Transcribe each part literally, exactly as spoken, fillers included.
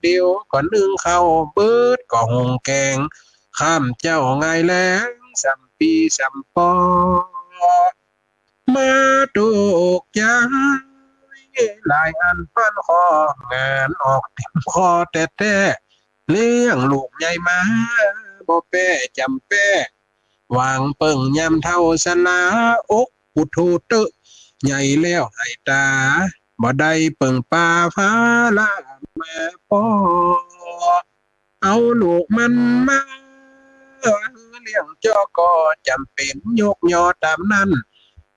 เดียวก็นึ่งข้าว เบิดก็หุงแกง ค่ำเจ๊าไงแลง ส่ำปี้ส่ำปอ มาตุ๊กข์ใจ๋ หลายอันปันข้อ งานออกเต็มข้อแต๊ๆ เลี้ยงลูกใหญ่มา บ่แป๊จ๋ำแป๊ หว่างเปิ้งยามเฒ่าชรา อกปุโธเต๊อะ ใหญ่แล้วไห้ต๋า บ่ได้เปิ้งปาภาระมาปอ เอาลูกมันมาหื้อเลี้ยงเจ้าก็จ๋ำเป๋น ยกยอต๋ามนั้น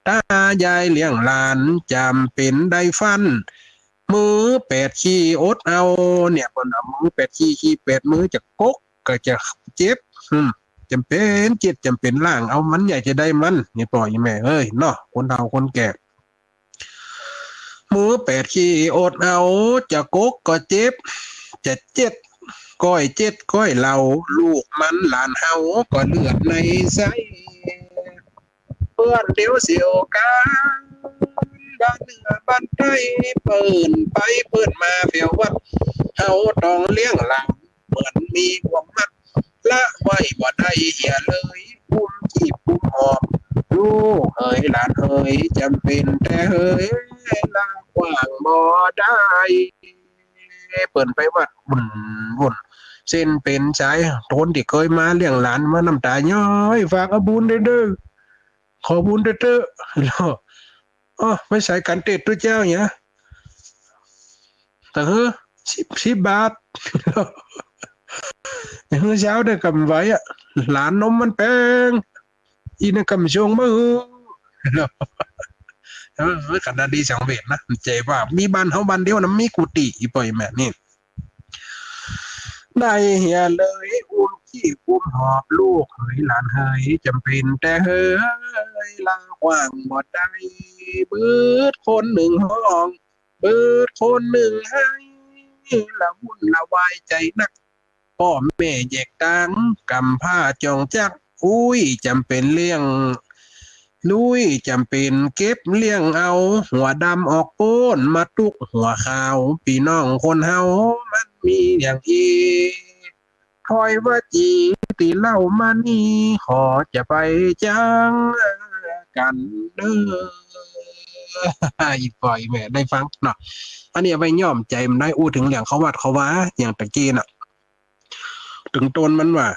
ตายายเลี้ยงหลาน จ๋ำเป๋นได้ฟั่น มือแปดขี้อดเอา เนี่ย เปิ้นว่ามือแปดขี้ ขี้แปดมือจะกกก็จะเจ็บ อืม จ๋ำเป๋นเจ็บ จ๋ำเป๋นล้างเอา มันใหญ่จะได้มัน นี่ป้ออี่แม่เอ้ยเนาะ คนเฒ่าคนแก่ มือแปดขี้อดเอา จะกกก็เจ็บ จะเจ็ดก้อยเจ็ดก้อยเหล่า ลูกมันหลานเฮาก็เลือดในไส้ เปื้อนเดียวเสียวกั๋น บ้านเหนือบ้านใต้ เปิ้นไปเปิ้นมาแผววัด เฮาต้องเลี้ยงหลาน เหมือนมีบ่วงมัด ละไว้บ่ได้เหียเลย อุ้มจีบอุ้มหอบ ลูกเหยหลานเหย จ๋ำเป๋นแต๊เหย ละกว้างบ่ได้ เปิ้นไปวัดวุ่นวุ่น เส้นเป๋นสาย คนตี้เกยมาเลี้ยงหลานมาน้ำต๋าย้อย ฝากเอาบุญเต๊อะเต๊อะ ขอบุญเต๊อะเต๊อะ อ้อ ไม่ใส่กันเต๊อะตุ๊เจ้าเนี่ย แต่เฮ้อ สิบ สิบบาท หื้อเช้าได้กำไรอะ หลานนมมันแปง อีนั่นกำชงมาหื้อ เออ ขนาดดีสังเวชนะ ใจ๋ว่ามีบ้านเฮาบ้านเดียวนะ มีกุฏิ อี่ป้ออี่แม่นี่ ได้เหียเลย อุ้มจีบอุ้มหอบ ลูกเหยหลานเหย จ๋ำเป๋นแต๊เหย ละกว้างบ่ได้ เบิดคนนึ่งฮ้อง เบิดคนนึ่งไห้ ละวุ่นละวายใจ๋นัก ป้อแม่แยกตาง กำพร้าจ๋องจัก อุ้ยจ๋ำเป๋นเลี้ยง ลุยจ๋ำเป๋นเก็บเลี้ยงเอา หัวดำออกโป๊น มาตุ๊กหัวขาว ปี้น้องคนเฮามันมีอย่างอี้ ถ้อยว่าจี๋ตี้เล่ามานี้ ขอจะไปจังกั๋นเน่อ อี่ป้ออี่แม่ได้ฟังเนาะ อันนี้เอาไว้ย้อมใจ๋มันได้ อู้เถิงเรื่องเข้าวัดเข้าวา อย่างตะกี้น่ะ เถิงต้นมันว่า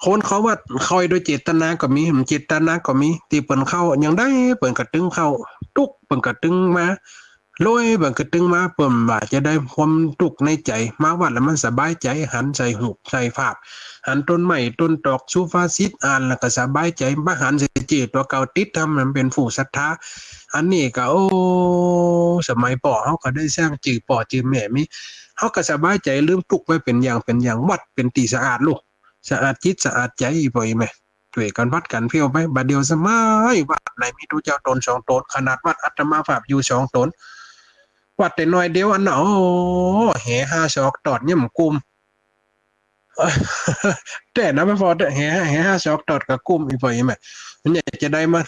คนเข้าวัดเข้าโดยเจตนาก็มี บ่เจตนาก็มี ตี้เปิ้นเข้าอย่างใดเปิ้นก็ตึงเข้า ตุ๊กข์เปิ้นก็ตึงมา รวยเปิ้นก็ตึงมา เปิ้นว่าจะได้ความตุ๊กข์ในใจ๋ มาวัดแล้วมันสบายใจ๋ หันใส่ฮูปใส่ภาพ หันต้นไม้ต้นตอก สุภาษิตอ่านแล้วก็สบายใจ๋ มาหันใส่เจ้าตั๋วเก่า ติดธรรม มันเป๋นผู้ศรัทธา อันนี้ก็ โอ้ สมัยป้อเฮาก็ได้สร้างจื้อป้อจื้อแม่มี เฮาก็สบายใจ๋ ลืมตุ๊กข์ไปเป๋นอย่างเป๋นอย่าง วัดเป๋นตี้สะอาดลูก สะอาดจิตสะอาดใจ๋ ป้ออี่แม่ ช่วยกั๋นวัดกั๋นเผี้ยวไป บ่าเดี่ยวสมัยวัดไหนมีตุ๊เจ้าต๋นสองต๋น ขนาดวัดอาตมาภาพอยู่สองต๋น วัดแต่น้อยเดียวอันน่ะ โอ้ แหห้าศอกตอดเนี่ยมันกุ้ม แต๊นะ บ่ปอ แห แหห้าศอกตอดก็กุ้ม อี่ป้ออี่แม่ มันใหญ่จะได้มา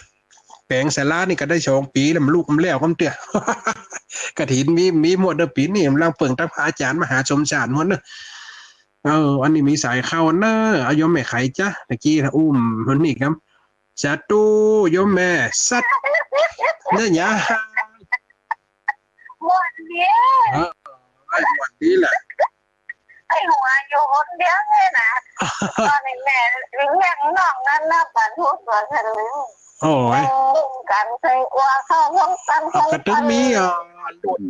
แป๋งศาลานี่ก็ได้สองปี๋แล้ว มันลุกมันแล้วกำเตื้อ กฐินมี มีหมดเน่อ ปี๋นี้ กำลังเปิ่งตั้งพระอาจ๋ารย์มหาสมสารหมดเน่อ เออ อันนี้มีสายเข้าเน่อ เอาโยมแม่ไขจ๊ะ ตะกี้นะ อุ้มมันนี่ครับ สาธุ โยมแม่ สัตว์ เนี่ยหยา ม่วนดี เออ ไอ้ม่วนดีแหละ ไอ้หัวอยู่คนเดียวเนี่ยนะ ต๋อนนี้แม่เลี้ยงน้องนั้นนะ ปันทุกข์ตัวฉันเลย โอ้ย เล่นกั๋น ใส่อัวเข้าห้องตัง เอา ห้อง กระตึงมี ตัง อ่ะ หล่น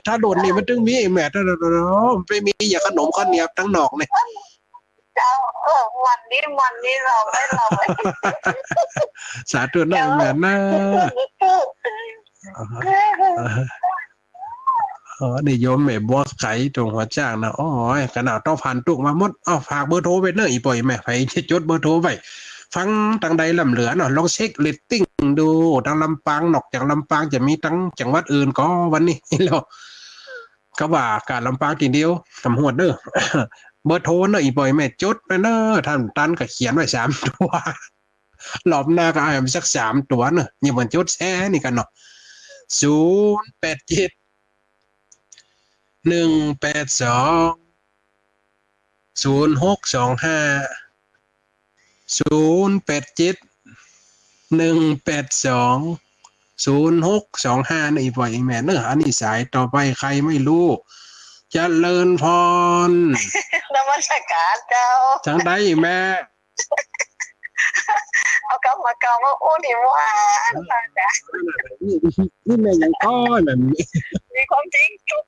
ถ้าหล่นนี่มันตึงมีแม่ ถ้าหล่น มันไปมีอย่างขนมข้าวเหนียวตังนอกนี่ เจ้า เออ ม่วนดี ม่วนดี เล่าไป เล่าไป สาธุเน่อแม่เน่อ อ๋อ นี่โยมแม่บัวไขตรงหัวจ้างนะ โอ้ย ขนาดต้องผ่านตุ๊กข์มาหมด เอ้า ฝากเบอร์โทรไว้เน่อ อี่ป้ออี่แม่ ใผจะจดเบอร์โทรไว้ ฟังตังใดล้ำเหลือเนาะ ลองเช็คเรตติ้งดู ตังลำปาง นอกจากลำปางจะมีตังจังหวัดอื่นก่อ วันนี้ แล้ว ก็ว่าก๋าลำปางตี้เดียว ตำรวจเน่อ เบอร์โทรเน่อ อี่ป้ออี่แม่ จดไว้เน่อ ถ้าตันก็เขียนไว้สามตั๋ว รอบหน้าก็เอาไปสักสามตั๋วเน่อ เนี่ย เหมือนจดแซ่นี่กั๋นเนาะ ศูนย์แปดเจ็ด หนึ่งแปดสอง ศูนย์หกสองห้า ศูนย์แปดเจ็ด หนึ่งแปดสอง ศูนย์หกสองห้า นี่บ่อยแม่เนอะ อันนี้สายต่อไปใครไม่รู้ เจริญพร นมัสการเจ้า ทางใดแม่ เอากลับมาเก่าว่า โอ้ นี่ว่า นี่ นี่แม่ยังก้อยแบบนี้ มีความจริงทุก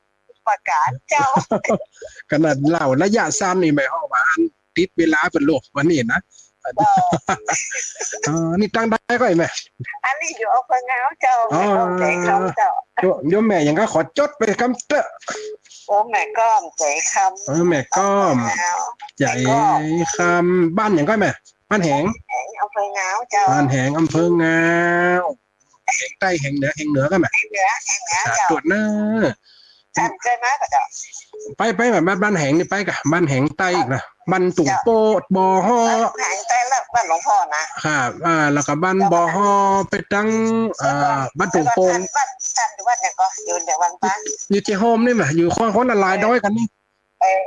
ประการเจ้า ขนาดเล่าระยะสั้นนี่แม่ฮ้องว่าอันติดเวลาเปิ้นโลกวันนี้นะ เจ้า อ๋อ นี่ตังใดก้อยแม่ อันนี้อยู่อำเภองาวเจ้า อ๋อ แม่ก้อม ใจ๋คำเจ้า โยม โยมแม่หยังก็ขอจดไปกำเต๊อะ โอ้ แม่ก้อม ใจ๋คำ เออ แม่ก้อม แม่ก้อม ใจ๋คำ บ้านหยังก้อยแม่ บ้านแหง แหง อำเภองาวเจ้า บ้านแหง อำเภองาว แหงใต้ แหงเหนือ แหงเหนือก้อยแม่ แหงเหนือ แหงเหนือ สาธุ เจ้า เนอะ ท่านเคยมาก่อเจ้า ไป ไปแบบบ้าน บ้านแหงนี่ไปก่อ บ้านแหงใต้อีกนะ บ้านตุ่งโป้ บ่อฮ้อ บ้านแหงใต้แล้วบ้านหลวงพ่อนะ ครับ อ่า แล้วก็บ้านบ่อฮ้อ ไปตัง อ่า บ้านตุ่งโป่ง บ้าน บ้าน บ้านหยังก่อ อยู่เดี๋ยววังปะ อยู่เจโฮมนี่แหม อยู่คน คนละลายดอยกั๋นนี่ เออ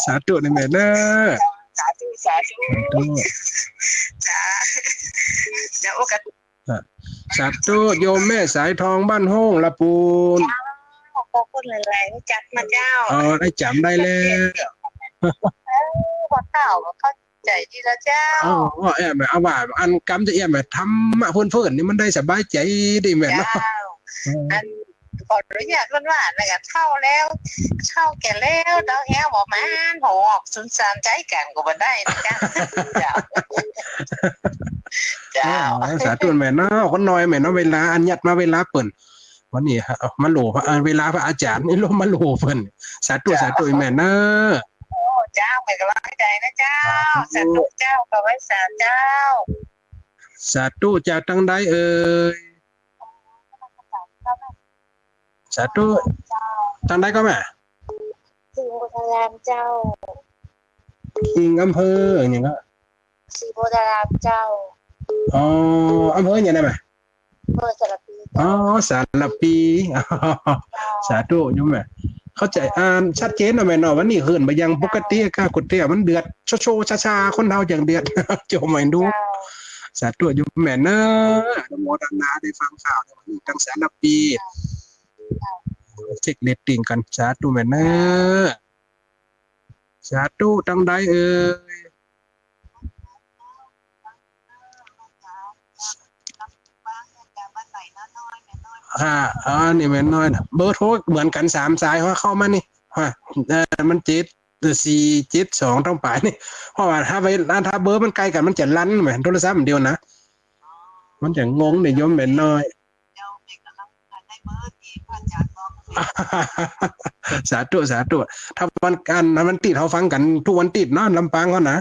สาธุนะแม่เนอะ สาธุ สาธุ สาธุ จ้า เดี๋ยวโอกาส อ่ะ สาธุ โยมแม่สายทองบ้านโฮ่งละปูน เจ้า ขอบคุณหลายๆ รู้จักมาเจ้า อ๋อ ได้จ๋ำได้แล้ว เออ บ่เฒ่าก็เข้าใจ๋ดีแล้วเจ้า อ๋อ แอม เอาว่า อันกำจะแอมแบบธรรมะเพื่อนๆ นี่มันได้สบายใจ๋ดีแม่เนาะ เจ้า อืม อัน ขออนุญาตเปิ้นว่า แล้วก็เฒ่าแล้ว เฒ่าแก่แล้ว ดอกแฮวบ่หมาน หัวออกสุนสานใจ๊กั๋นก็บ่ได้นะจ๊ะ เจ้า เจ้า อ๋อ สาธุแม่เนาะ คนน้อยแม่เนาะ เวลาอันยัดมาเวลาเปิ้น วันนี้ฮะ เอามาโหล่พระ อ่า เวลาพระอาจ๋ารย์นี่ลงมาโหล่เปิ้น สาธุ เจ้า สาธุแม่เนาะ โอ้ เจ้า เป๋นก๋ำลังใจ๋นะเจ้า สาธุ สาธุเจ้า ขอไหว้สาเจ้า สาธุ จากตังใดเอ่ย สาธุ เจ้า ตังใดก่อแม่ ศรีโพธารามเจ้า อิงอำเภอหยังก่อ ศรีโพธารามเจ้า อ๋อ อำเภอหยังนะแม่ อำเภอสารภี อ๋อ เจ้า สารภี เจ้า สาธุโยมแม่ เข้าใจ๋ อ่านชัดเจนเนาะแม่เนาะ วันนี้เหินบ่ยังปกติค่ะ กุฏิมันเดือด โชๆ ชาๆ คนเฮาจั่งเดือด โยมแม่ดู เจ้า สาธุโยมแม่เนาะ อนุโมทนาได้ฟังข่าวในวันนี้ตังสารภี เช็คเรตติ้งกั๋น สาธุแม่เนาะ สาธุ ตังใดเอ่ย อ่า อ่า นี่แม่น้อยนะ เบอร์โทรเหมือนกั๋นสามสาย เข้ามานี่ ฮะ เอ่อ มันเจ็ดสี่เจ็ดสอง ต้องไปนี่ เพราะว่าถ้าไป ถ้าเบอร์มันใก้กั๋น มันจะลันแหม โทรศัพท์อันเดียวนะ มันจะงงเนี่ยโยมแม่น้อย สาธุ สาธุ ถ้าวัน อัน ถ้าวันติดเฮาฟังกั๋นทุกวันติดเนาะ ลำปางเขานะ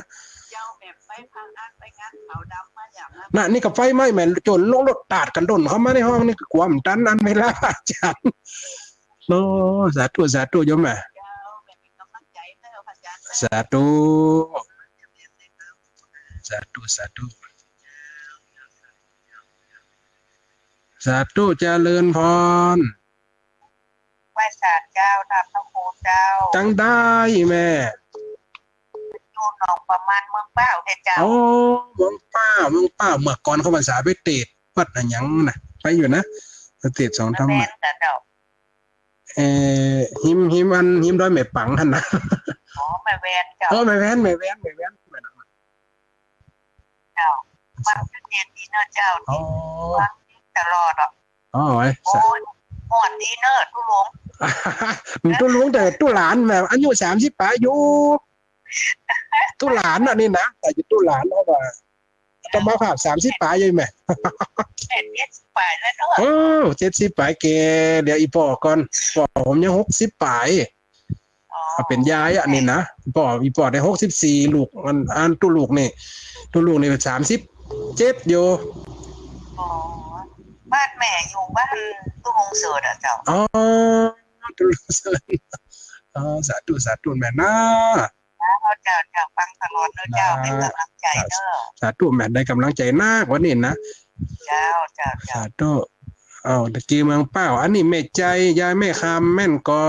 เจ้า แบบไปทางอันไปงานขาวดำมาอย่างนั้น น่ะ นี่ก็ไฟไหม้แหม โจรลงรถตาดกั๋นด้นเข้ามาในห้องนี่ก็กลัวบ่ตันอันเวลาอาจ๋ารย์ โอ้ สาธุ สาธุโยมแม่ เจ้า แบบเป็นกำลังใจ๋เนอะ พระอาจ๋ารย์ สาธุ สาธุ สาธุ สาธุ เจริญพร ไหว้สาเจ้า ตามพระครูเจ้า ตังใดแม่ อยู่หนองประมาณ เมืองป้าวเนี่ยเจ้า อ๋อ เมืองป้าว เมืองป้าว เมื่อก่อนเข้าพรรษาไปเตศน์วัดอะหยังนะ ไปอยู่นะ เตศน์สองธรรมะ แม่นเจ้า เอ่อ ฮิม ฮิมอัน ฮิมดอยแม่ปังหั้นนะ อ๋อ แม่แวนเจ้า เออ แม่แวน แม่แวน แม่แวน เจ้า ฟังชัดเจนดีเนอะเจ้า อ๋อ ฟังตลอดอ่ะ อ๋อ ไว้ โอ้ย ม่วนดีเนอะ ตุ๊ลุง ตุ๊ลุงแต่ตุ๊หลานแหม อายุสามสิบป๋ายอยู่ ตุ๊หลานน่ะนี่นะ อายุตุ๊หลาน เพราะว่าอาตมาภาพสามสิบป๋ายอยู่แหม เจ็ดสิบป๋ายแล้วเนอะ โอ้ เจ็ดสิบป๋ายแก่ เดี๋ยวอีป้อก่อน ป้อผมยังหกสิบป๋าย อ๋อ เอาเป๋นยายอะนี่นะ ป้อ อีป้อได้หกสิบสี่ ลูก อัน อันตุ๊ลูกนี่ ตุ๊ลูกนี่สามสิบเจ็ดอยู่ อ๋อ บ้านแม่อยู่บ้านตุ๊ลุงเสิร์ชอะเจ้า อ๋อ ตุ๊ลุงเสิร์ช อ๋อ สาธุ สาธุแม่นะ เจ้า เจ้า เจ้า ฟังตลอดเนอะเจ้า นะ เป็นกำลังใจ๋เนอะ สาธุแม่ ได้กำลังใจ๋นักวันนี้นะ เจ้า เจ้า เจ้า สาธุ อ้าว ตะกี้เมืองเป้า อันนี้แม่ไจ ยายแม่คำแม่นก่อ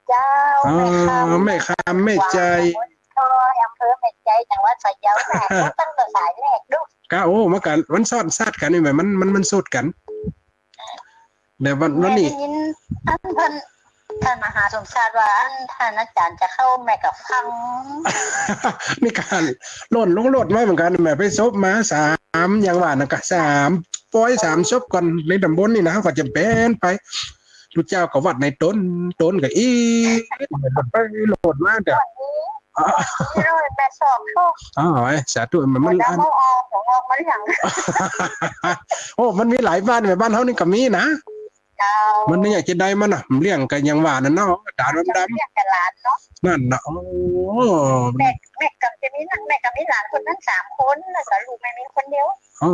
เจ้า อ๋อ แม่คำ แม่คำ แม่ไจ ตำบลคอย อำเภอแม่ไจ จังหวัดพะเยา แม่ ตั้งแต่สายแรกดู กะ โอ้ มันกะ มันซ้อนซาดกั๋นนี่แหม มัน มัน มันสุดกั๋น แต่วัน วันนี้ แม่ได้ยิน อันเพิ่น ท่านมหาสมชาติว่า อันท่านอาจารย์จะเข้า แม่ก็ฟัง มีก๋านโหล่นลงโหล่นมาเหมือนกั๋น แม่ไปสบมาสาม อย่างว่านั่นกะ สาม ปอยสามศพก่อน ในตำบลนี่นะ ก็จะเป๋นไป ลูกเจ้าก็วัดในต๋น ต๋นก็อีก โหล่นไปโหล่นมาเดี๋ยว วันนี้ อ๋อ วันนี้เลยแม่สองศพ อ๋อ สาธุ มัน มัน หัวดำ อัน เอาออก หัวงอกมาเลี้ยง โอ้ มันมีหลายบ้าน แม่ บ้านเฮานี่ก็มีนะ เจ้า มันไม่อยากจะได้มันน่ะ มันเลี้ยงกันอย่างว่านั่นเนาะ ตาดำๆ เลี้ยงกับหลานเนาะ นั่นน่ะ โอ้ แม่ แม่ก็จะมีหลาน แม่ก็มีหลานคนนั้นสามคน แล้วก็ลูกแม่มีคนเดียว อ๋อ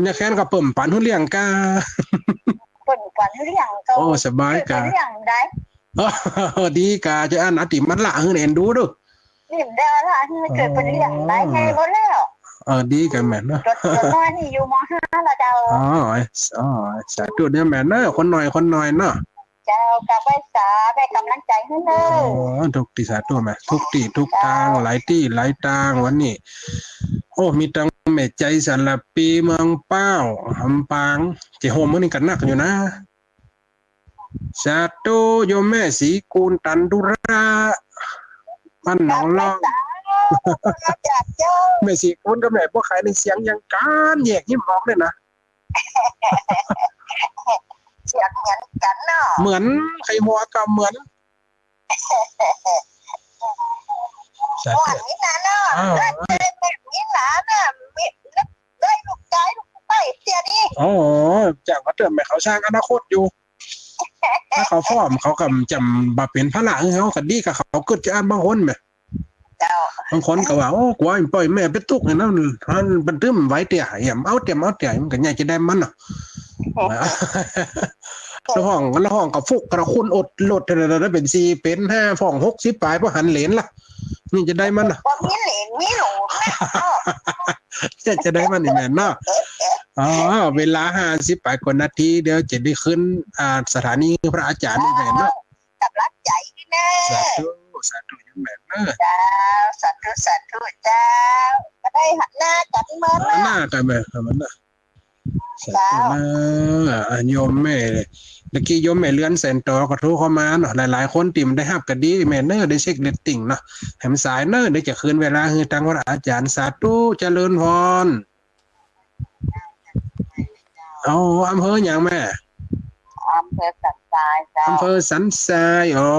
เนี่ยแค้นก็เปิ้มปันหื้อเลี้ยงกา เปิ้มปันหื้อเลี้ยงก็ โอ้ สบายกา เปิ้มปันเลี้ยงได้ ดีกา จะอันอติมันละหื้อเอ็นดูดู นี่มันได้ละ หื้อเปิ้มปันเลี้ยงได้ อ๋อ ไงก็แล้ว เออ ดีกาแม่เนาะ ตัว ตัวน้อยนี่อยู่ ม.ห้า แล้วเจ้า อ๋อ อ๋อ สาธุเด้อแม่เนาะ คนหน่อย คนหน่อยเนาะ เจ้า กราบไหว้สา แม่ก๋ำลังใจ๋หื้อเน่อ อ๋อ ทุกตี้ สาธุแม่ ทุกตี้ทุกตาง เจ้า หลายตี้หลายตาง วันนี้ โอ้ มีตังแม่ไจ สารภี เมืองเป้า ลำปาง เจ๊โฮมมื้อนี้ก็นักอยู่นะ สาธุ โยมแม่ศรีกูล ตันดุระ บ้านหนองล่อง เจ้า เจ้า แม่ศรีกูลกับแม่บัวไข่นี่เสียงอย่างกั๋น แยกหิ้มออกเลยนะ เสียงเหมือนกั๋นเนาะ เหมือน ใค่หัวก็เหมือน สาธุ ม่วนนี่นะเนาะ อ้าว แล้วเจอแบบนี้หลานะ มี ได้ลูกจายลูกใต้เตี้ยนี่ อ๋อ จ้างมาเติมให้เขาสร้างอนาคตอยู่ ถ้าเขาฟ้อมเขาก็จะบ่เป๋นภาระหื้อเฮา ก็ดีกับเขา กึ๊ดจะอันบางคนแหม เจ้า บางคนก็ว่า โอ้ กั๋วปล่อยแม่เป๋นตุ๊กข์นี่นะ มันบันทึมไหวเตี้ย เหี่ยมเอาเตี้ย เอาเตี้ย มันก็ใหญ่จะได้มันเนาะ ละห้อง ละห้องก็ฟุก กระคุณอดหลด เป๋นสี่ เป๋นห้า ฟ้องหกสิบป๋าย พอหันเหลนละ นี่จะได้มันเนาะ บ่มีเหลน มีหลูนะ จะ จะได้มันนี่แม่นเนาะ อ๋อ เวลาห้าสิบป๋ายกว่านาที เดี๋ยวจะได้ขึ้น อ่า สถานีพระอาจารย์นี่แม่นเนาะ กำลังใจ๋นี่นะ สาธุ สาธุ โยมแม่เนาะ เจ้า สาธุ สาธุ เจ้า ก็ได้หันหน้ากั๋นมา หันหน้ากั๋นมา หันหน้า สาธุ เจ้า นะ อ่ะ โยมแม่ ตะกี้โยมแม่เรือนแสนต๋อก็โทรเข้ามาเนาะ หลายๆ คนตี้มันได้ฮับก็ดีแม่เนาะ ได้เช็คเรตติ้งเนาะ แถมสายเนาะ เดี๋ยวจะคืนเวลาหื้อตังพระอาจารย์ สาธุ เจริญพร เอา อำเภอหยังแม่ อำเภอสันทรายเจ้า อำเภอสันทราย อ๋อ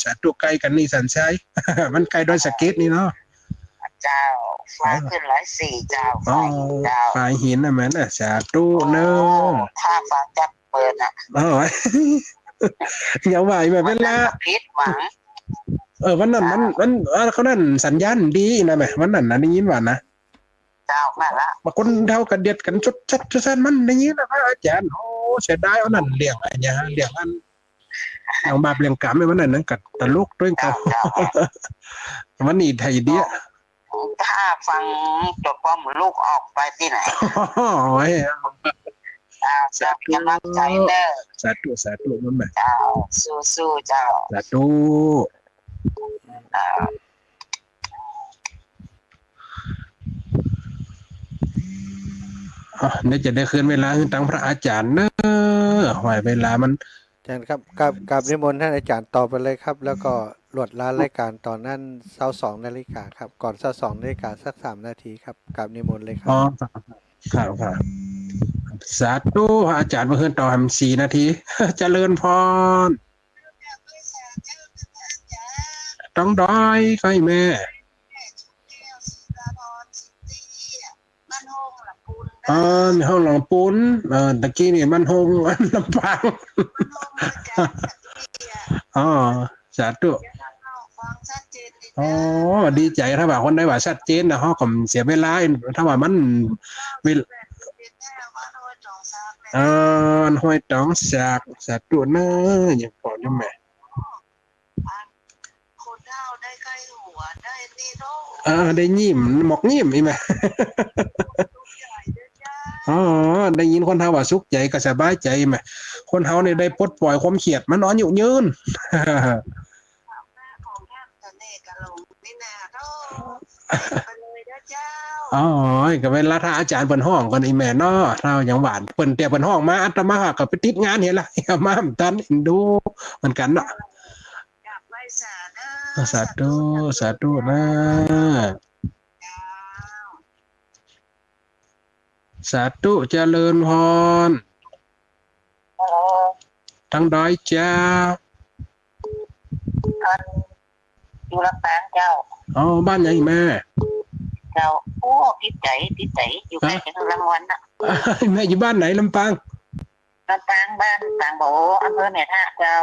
สาธุ ใก้กั๋นนี่สันทราย มันใก้ดอยสะเก็ดนี่เนาะ เจ้า ฟ้าขึ้นร้อยสี่เจ้า อ๋อ ฝ่ายหินเจ้า ฝ่ายหินน่ะแม่นน่ะ สาธุเนาะ โอ้ ถ้าฟังจากเปิ้นน่ะ อ๋อ อย่าว่าแบบนั้นละ วันนั้นก็ผิดหวัง เออ วันนั้นมัน เจ้า มัน เออ เขานั้นสัญญาณดีนะแม่ วันนั้นน่ะได้ยินว่านะ เจ้า แม่นละ บางคนเฮาก็เดียดกั๋นชุดชัดชุดชัด มันได้ยินนะพระอาจารย์ โอ้ เสียดาย เอานั่นเรื่องอันเนี้ย เรื่องอัน เรื่องบาปเรื่องกรรม ไอ้วันนั้นนั่นก็ตลกด้วยกัน เจ้า เจ้า วันนี้ไทยเดีย ถ้าฟังตัวป้อมลูกออกไปตี้ไหน โอ้ย เจ้า เจ้า สาธุ กำลังใจ๋เน้อ สาธุ สาธุ นั่นแหละ เจ้า สู้ๆ เจ้า สาธุ อ่า อ่ะ เดี๋ยวจะได้คืนเวลาหื้อตังพระอาจารย์เนาะ ว่าเวลามัน อาจารย์ครับ กราบ กราบนิมนต์ท่านอาจารย์ต่อไปเลยครับ แล้วก็ลวดลารายการต๋อนนั้นซาวสองนาฬิกาครับ ก่อนซาวสองนาฬิกาสักสามนาทีครับ กราบนิมนต์เลยครับ อ๋อ ครับ ครับ ครับ สาธุ พระอาจารย์เมื่อคืนต่อแหมสี่นาที เจริญพร ต้องดอย ใครแม่ บ้านโฮงหลังปูน อ๋อ แม่ฮ่องหลังปูน เออ ตะกี้นี่บ้านโฮง ลำปาง บ้านโฮงมาจากสักเตี้ย อ๋อ สาธุ เดี๋ยวเราฟังชัดเจนดีนะ อ๋อ ดีใจ๋ ถ้าว่าคนใดว่าชัดเจนนะ เฮาก็เสียเวลา ถ้าว่ามัน เวล- บ้านห้วยตองสาก เออ ห้วยตองสาก สาธุเน้อ ยังปออยู่แม่ คนเฒ่าได้ใก้หัว ได้นี่เนาะ เออ ได้ยิ้ม หมอกยิ้มอีกแม่ ลูกใหญ่ด้วยจ้า อ๋อ ได้ยินคนเฒ่าว่าสุขใจ๋ก็สบายใจ๋แหม คนเฮานี่ได้ปลดปล่อยความเครียด มันอายุยืน อ๋อ ก็เวลาถ้าอาจ๋ารย์เปิ้นฮ้องก่อน อีแม่เนาะ ถ้ายังหวาน เปิ้นเตียเปิ้นฮ้องมา อาตมาก็ไปติดงานเหียละ มาบ่ตัน เอ็นดูเหมือนกั๋นเนาะ สาธุ สาธุนะ สาธุ เจริญพร ฮัลโหล ตังใดจ๊ะ อยู่ลำปางเจ้า อ๋อ บ้านไหนแม่ เจ้า โอ้ ติดใจ๋ ติดใจ๋ อยู่ใก้กั๋นรางวัลน่ะ แม่อยู่บ้านไหน ลำปาง ลำปาง บ้านปางบ่อ อำเภอแม่ทะเจ้า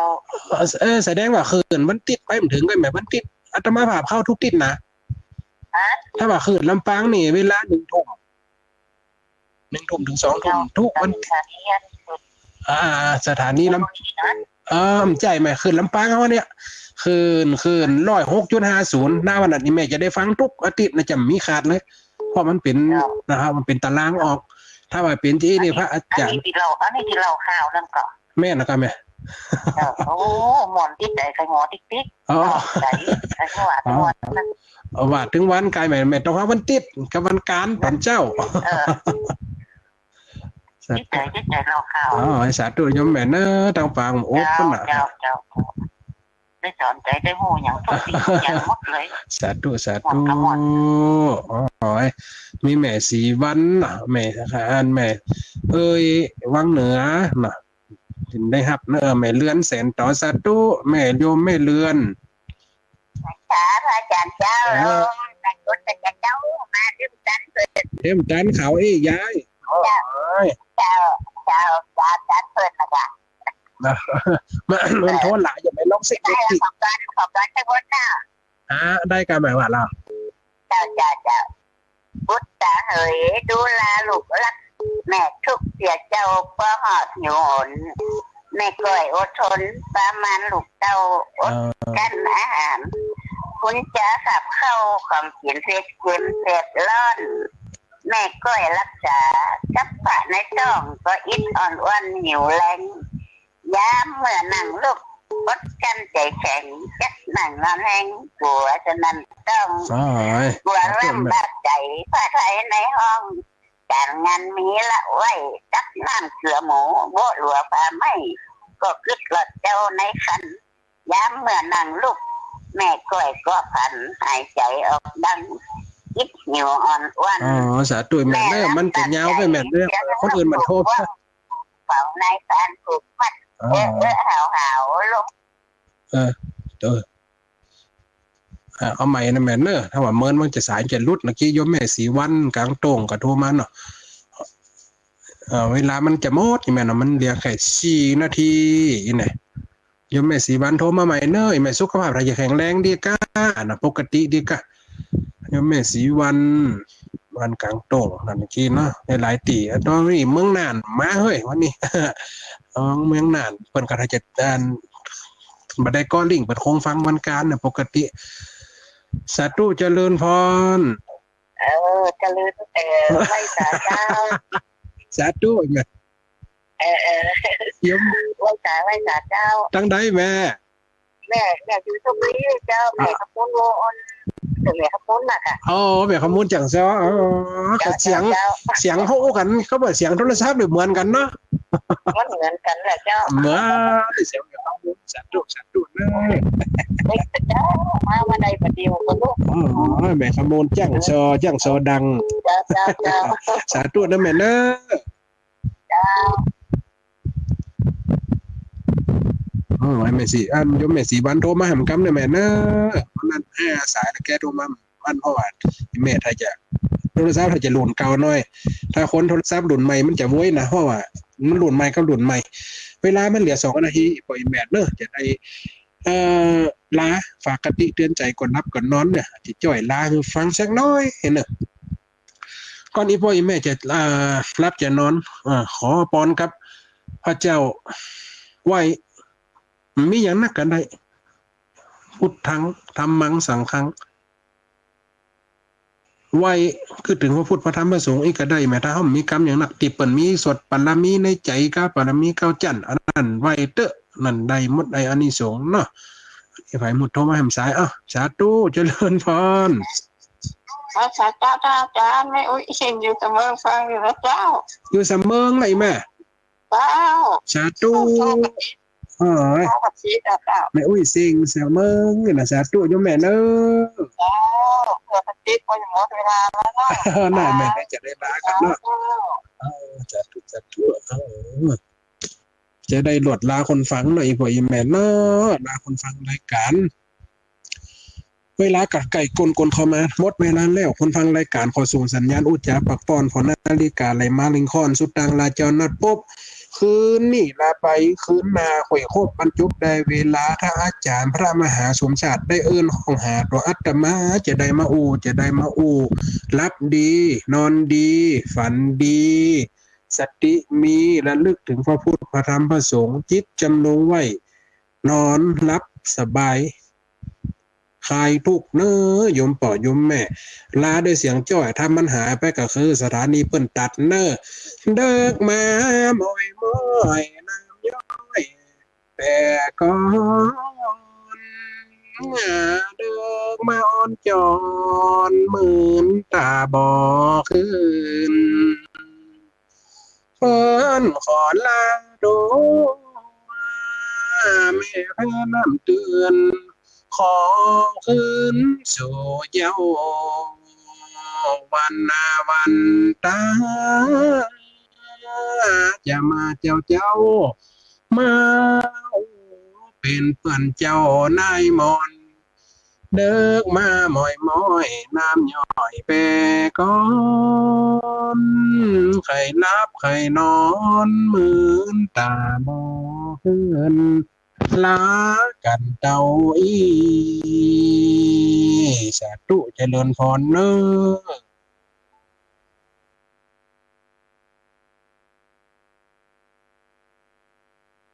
เออ แสดงว่าคืนวันติ๊ดไปบ่เถิงใก้แม่ วันติ๊ด อาตมาภาพเข้าทุกติ๊ดนะ ฮะ ถ้าว่าคืนลำปางนี่ เวลาหนึ่งทุ่ม หนึ่งทุ่มเถิงสองทุ่ม ทุกวัน สถานีอันสุด อ่า สถานีลำ เออ ใจ้แม่ คืนลำปางเฮาเนี่ย คืน คืนร้อยหกจุดห้าศูนย์ ณ วันนั้นนี่แม่จะได้ฟังทุกอาติ๊ดนะ จะบ่มีขาดเลย เพราะมันเป๋น เจ้า นะครับ มันเป๋นตารางออก ถ้าว่าเป๋นตี้นี่ อันนี้ พระอาจ๋ารย์ อันนี้ตี้เล่า อันนี้ตี้เล่าข่าวนั่นก่อ แม่นแล้วก็แม่ เออ โอ้ ม่วนติดใจ๋ ใค่หมอติ๊กติ๊ก อ๋อ ใจ๋ ใค่ว่าม่วนนะ เอาว่าเถิงวันกายแม่ แม่ต้องหาวันติ๊ดกับวันก๋านต๋อนเจ๊า เออ สาธุ ติดใจ๋ ติดใจ๋เล่าข่าว อ๋อ สาธุโยมแม่เนาะ ตางปางอบ เจ้า พุ้นน่ะ เจ้า เจ้า ได้สอนใจ๋ ได้ฮู้หยังทุกสิ่งทุกอย่างหมดเลย สาธุ สาธุ ม่วนก็ม่วน อ๋อ มีแม่ศรีวรรณเนาะ แม่ อันแม่ เอ้ย วังเหนือเนาะ ถิงได้ฮับเนาะ แม่เรือนแสนต่อ สาธุ แม่โยมแม่เรือน สาธุ พระอาจ๋ารย์เจ้า เออ แม่กุศลเจ้า มาเยี่ยมตันเปิ้น เยี่ยมตันเขาอี้ยาย เจ้า โอ้ย เจ้า เจ้า มาตันเปิ้นนะจ๊ะ นะ มัน มันโทรหลาย อย่าไปลองเช็ค ได้ละ ดูสิ ของตอน ของตอนเช้าบนน่ะ อ่า ได้กาแม่ว่าล่ะ เจ้า เจ้า เจ้า บุตรต๋าเหย ดูแลลูกหลาน แม่ทุกข์เสียเจ้า เพราะหอบหิวโหย แม่ก้อยอดทน ประมาณลูกเต้า อด เออ กั้นอาหาร คุณจะขับเข้าของกิ๋นเผ็ดเค็มแสบร้อน แม่ก้อยรักษา กับพระในท้องก็อิดอ่อนอ้วนหิวแรง ยามเมื่อนั่งลุก อดกลั้นใจ๋แข็ง จักนั่งนอนแฮง กั๋วจะนั่นต้อง โอ้ย กั๋วลำบากใจ๋ ผ้าไทยในห้อง ก๋านงานมีละไว้ ตักน้ำเกือหมู โบะหลัวผ้าไหม้ ก็กึ๊ดลอดเจ้าในคัน ยามเมื่อนั่งลุก แม่ก้อยก็ผัน หายใจ๋ออกดัง อิดหิวอ่อนอ้วน อ๋อ สาธุแม่เนาะ แม่ลำบากใจ๋ มันจะยาวไปแม่เนาะ คนอื่นมันโทร เฝ้าในการผูกมัด อ๋อ เออ เออ หาวหาวลง เออ เออ อ่า เอาใหม่นะแม่เนาะ ถ้าว่าเมินมันจะสายจะหลุด เมื่อกี้โยมแม่ศรีวรรณก๋างโต่งก็โทรมาเนาะ เอ่อ เวลามันจะหมดนี่แม่เนาะ มันเหลือแค่สี่นาทีนี่นะ โยมแม่ศรีวรรณโทรมาใหม่เนาะ แม่สุขภาพถ้าจะแข็งแรงดีก้านะ ปกติดีก้า โยมแม่ศรีวรรณ บ้านก๋างโต่งนั่นเมื่อกี้เนาะ หลายๆ ตี้ อ่ะ ตอนนี้เมืองน่านมาเฮ้ย วันนี้ อ๋อ เมืองน่าน เปิ้นก็ถ้าจะ อ่าน บ่ได้ก็ลิงก์ เปิ้นคงฟังวันก๋านนะ ปกติ สาธุเจริญพร เออ เจริญ เออ ไหว้สาเจ้า สาธุแม่ เออ เออ โยม ไหว้สา ไหว้สาเจ้า ตังใดแม่ แม่ แม่อยู่ชลบุรีเจ้า แม่คำมูล โวออน แม่คำมูลน่ะค่ะ อ๋อ แม่คำมูลแจ้งซอ อ๋อ เจ้า ก็เสียง เจ้า เสียงฮู้กั๋น ก็ว่าเสียงโทรศัพท์นี่เหมือนกั๋นเนาะ มันเหมือนกั๋นแหละเจ้า เหมือนเสียงแม่คำมูล สาธุ สาธุเนาะ เอ้ย เจ้า มาวันใดบัดเดียวก็ลูก อ๋อ แม่คำมูลแจ้งซอ แจ้งซอดัง เจ้า เจ้า เจ้า สาธุนะแม่เนาะ เจ้า เออ แม่ศรี อัน โยมแม่ศรีวรรณโทรมาหาก้ำเนี่ยแม่เนาะ วันนั้น อ่า สายแล้วแกโทรมา วัน เพราะว่าแม่ถ้าจะ โทรศัพท์ถ้าจะรุ่นเก่าหน่อย ถ้าคนโทรศัพท์รุ่นใหม่มันจะโว้ยนะ เพราะว่ามันรุ่นใหม่กับรุ่นใหม่ เวลามันเหลือสองนาที ปล่อยแม่เนาะ จะได้ เอ่อ ลา ฝากคติเตือนใจ๋ก่อนหลับก่อนนอนเนี่ย จะจ้อยลาหื้อฟังสักหน้อยเนาะ ก่อนอี่ป้ออี่แม่จะ อ่า หลับจะนอน อ่า ขอปอนกับพระเจ้าไหว้ มีอย่างนักก็ได้ พุทธัง ธัมมัง สังฆัง ไหว้ คือเถิงพระพุทธพระธรรมพระสงฆ์อีกก็ได้แหม ถ้าเฮาบ่มีกำหยังนัก ตี้เปิ้นมีสวดบารมีในใจ๋กา บารมีเก้าจั๊น อันนั้นไหว้เต๊อะ นั่นได้หมด ได้อานิสงส์เนาะ ไอ้ฝ่ายหมุดโทรมาแหมสาย อ้าว สาธุ เจริญพร อ๋อ สาธุเจ้าอาจ๋ารย์ แม่อุ๊ยเซ็งอยู่สะเมิงฟังอยู่นะเจ้า อยู่สะเมิงเลยแม่ เจ้า สาธุ เจ้า เจ้า เออ เจ้า เจ้า แม่อุ๊ยเซ็งสะเมิงนี่นะ สาธุโยมแม่เนอะ เจ้า เจ้า เจ้า หมดเวลาแล้วเนาะ น่าแม่ จะได้ลากั๋นเนาะ เจ้า เออ สาธุ สาธุ เออ จะได้ลวดลาคนฟังหน่อย อีพ่ออีแม่เนาะ ลาคนฟังรายก๋าน เวลาก็ใก้ก้นๆ เข้ามา หมดเวลาแล้ว คนฟังรายก๋าน ขอส่งสัญญาณอู้จ๋าปักป้อน ผ่อนาฬิกาไหลมาเล็งค่อน สุดตางลาเจ้านัดปบ คืนนี้ลาไป คืนหน้าค่อยคบกั๋นจบ ได้เวลา ถ้าอาจ๋ารย์พระมหาสมชาติได้เอิ้นฮ้องหาตั๋วอาตมา จะได้มาอู้ จะได้มาอู้ หลับดี นอนดี ฝันดี สติมี ระลึกเถิงพระพุทธ พระธรรม พระสงฆ์ จิตจำนงไว้ นอนหลับสบาย คลายทุกข์เน่อ โยมป้อโยมแม่ ลาด้วยเสียงจ้อย ถ้ามันหายไปก็คือสถานีเปิ้นตัดเน่อ เดิกมาหม้อยๆ น้ำย้อยแป๋ก่อน เดิกมาอ่อนจ้อน หมื่นต๋าบ่ขึ้น เปิ้นขอลาตั๋ว แม่แพร่น้ำเตือน ขอคืนสู่เย้า วันนาวันต๋า จะมาเจ้าเจ้า มาอู้เป๋นเปื้อนเจ้านายหมอน เดิกมาหม้อยๆ น้ำย้อยแป๋ก่อน ใค่หลับใค่นอน หมื่นต๋าบ่ขึ้น ลากั๋นเต้าอี้ สาธุ เจริญพรเน่อ